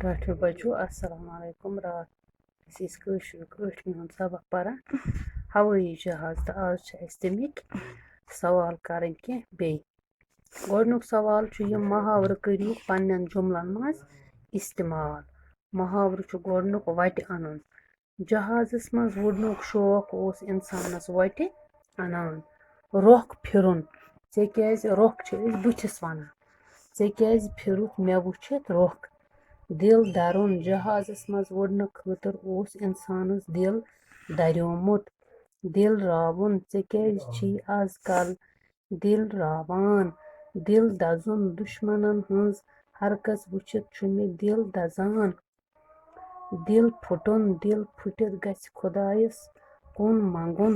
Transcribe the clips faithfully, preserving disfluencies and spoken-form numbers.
ٹاٹھیو بچو، السلام علیکم۔ راتھ ٲسۍ أسۍ کٲشرِ کٲٹھمہِ ہُنٛد سبق پران، ہوٲیی جہاز، تہٕ آز چھِ اَسہِ تَمِکۍ سوال کرٕنۍ کینٛہہ بیٚیہِ۔ گۄڈٕنیُک سوال چھُ، یِم محاورٕ کٔرِو پننٮ۪ن جملن منٛز استعمال۔ محاورٕ چھُ گۄڈٕنیُک وَٹہِ اَنُن۔ جہازس منٛز وُڈنُک شوق اوس اِنسانس وَٹہِ اَنان۔ رۄخ پھِرُن۔ ژےٚ کیازِ رۄخ چھِ أسۍ بٕتھِس وَنان؟ ژےٚ کیازِ پھِرُتھ مےٚ وٕچھِتھ رۄخ؟ دِل دَرُن۔ جہازس منٛز وُڈنہٕ خٲطرٕ اوس اِنسانس دِل دَریومُت۔ دِل راوُن۔ ژےٚ کیازِ چھی آز کل دِل راوان؟ دِل دَزُن۔ دُشمنن ہٕنٛز حرکژ وٕچھِتھ چھُ مےٚ دِل دَزان۔ دِل پھُٹُن۔ دِل پھُٹِتھ گژھِ خۄدایس کُن منٛگُن۔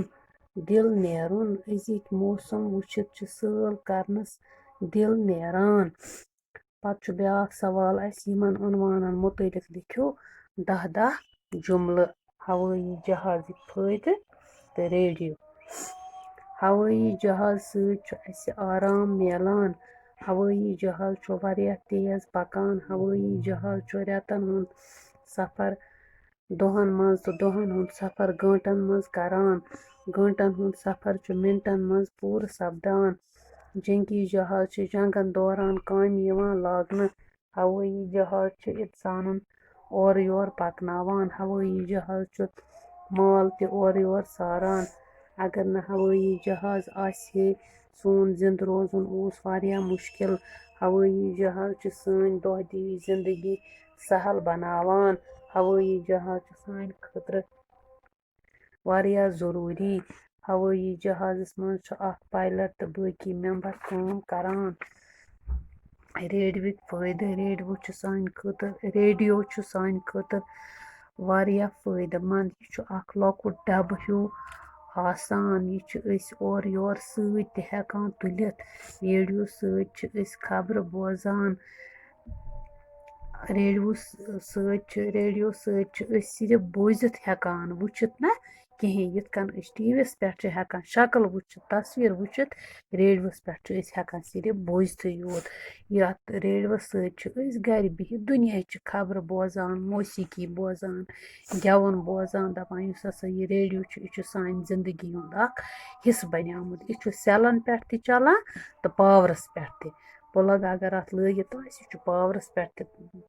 دِل نیرُن۔ أزِکۍ موسم وٕچھِتھ چھِ سٲل کرنس دِل نیران۔ پتہٕ چھُ بیٛاکھ سوال اَسہِ، یِمن عنوانن مُتعلق لیکھِو دَہ دَہ جملہٕ۔ ہوٲیی جہازٕکۍ فٲیدٕ تہٕ ریڈیو۔ ہوٲیی جہاز سۭتۍ چھُ اَسہِ آرام میلان۔ ہوٲیی جہاز چھُ واریاہ تیز پکان۔ ہوٲیی جہاز چھُ رٮ۪تن ہُنٛد سفر دۄہن منٛز تہٕ دۄہن ہُنٛد سفر گٲنٛٹن منٛز کران۔ گٲنٛٹن ہُنٛد سفر چھُ مِنٹن منٛز پوٗرٕ سپدان۔ جنگی جہاز چھِ جنگن دوران کامہِ یِوان لاگنہٕ۔ ہوٲیی جہاز چھِ اِنسانَن اورٕ یور پَکناوان۔ ہوٲیی جہاز چھُ مال تہِ اورٕ یور ساران۔ اگر نہٕ ہوٲیی جہاز آسہِ ہے، سون زِنٛدٕ روزُن اوس واریاہ مُشکِل۔ ہوٲیی جہاز چھِ سٲنۍ دۄہ دِش زِنٛدگی سہل بناوان۔ ہوٲیی جہاز چھُ سانہِ خٲطرٕ واریاہ ضروٗری۔ ہوٲیی جہازس منٛز چھُ اکھ پایلٹ تہٕ باقی ممبر کٲم کران۔ ریڈیوٕکۍ فٲیدٕ۔ ریڈیو چھُ سانہِ خٲطرٕ، ریڈیو چھُ سانہِ خٲطرٕ واریاہ فٲیدٕ مند۔ یہِ چھُ اکھ لۄکُٹ ڈبہٕ ہیوٗ آسان۔ یہِ چھِ أسۍ اورٕ یور سۭتۍ تہِ ہٮ۪کان تُلِتھ۔ ریڈیو سۭتۍ چھِ أسۍ خبرٕ بوزان۔ ریڈیو س-، سۭتۍ چھِ، ریڈیو سۭتۍ چھِ أسۍ صرف بوٗزِتھ ہٮ۪کان، وٕچھِتھ نہ کِہیٖنۍ۔ یِتھ کٔنۍ أسۍ ٹی وی یَس پٮ۪ٹھ چھِ ہٮ۪کان شکل وٕچھِتھ، تصویر وٕچھِتھ، ریڈیوَس پٮ۪ٹھ چھِ أسۍ ہٮ۪کان صرف بوٗزتھٕے یوت۔ یَتھ ریڈیوَس سۭتۍ چھِ أسۍ گرِ بِہِتھ دُنیاہچہِ خبرٕ بوزان، موسیقی بوزان، گٮ۪وُن بوزان، دَپان یُس ہسا یہِ ریڈیو چھُ، یہِ چھُ سانہِ زندگی ہُنٛد اکھ حصہٕ بنیومُت۔ یہِ چھُ سیلن پٮ۪ٹھ تہِ چلان تہٕ پاورس پٮ۪ٹھ تہِ۔ پلگ اگر اتھ لٲگِتھ آسہِ، یہِ چھُ پاورس پٮ۪ٹھ تہِ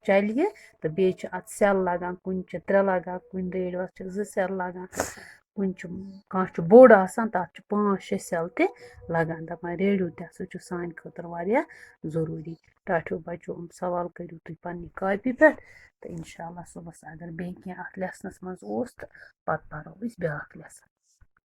چلہِ یہِ، تہٕ بیٚیہِ چھِ اتھ سیل لگان، کُنہِ چھِ ترٛےٚ لگان، کُنہِ ریڈیوس چھِ زٕ سیل لگان، کُنہِ چھُ، کانٛہہ چھُ بوٚڑ آسان، تتھ چھِ پانٛژھ شےٚ سیل تہِ لگان۔ دپان ریڈیو تہِ ہسا چھُ سانہِ خٲطرٕ واریاہ ضروٗری۔ ٹاٹھیو بچو، یِم سوال کٔرِو تُہۍ پننہِ کاپی پٮ۪ٹھ، تہٕ انشاءاللہ صُبحس اگر بیٚیہِ کینٛہہ اتھ لیسنس منٛز اوس، تہٕ پتہٕ پرو أسۍ بیٛاکھ لیسن۔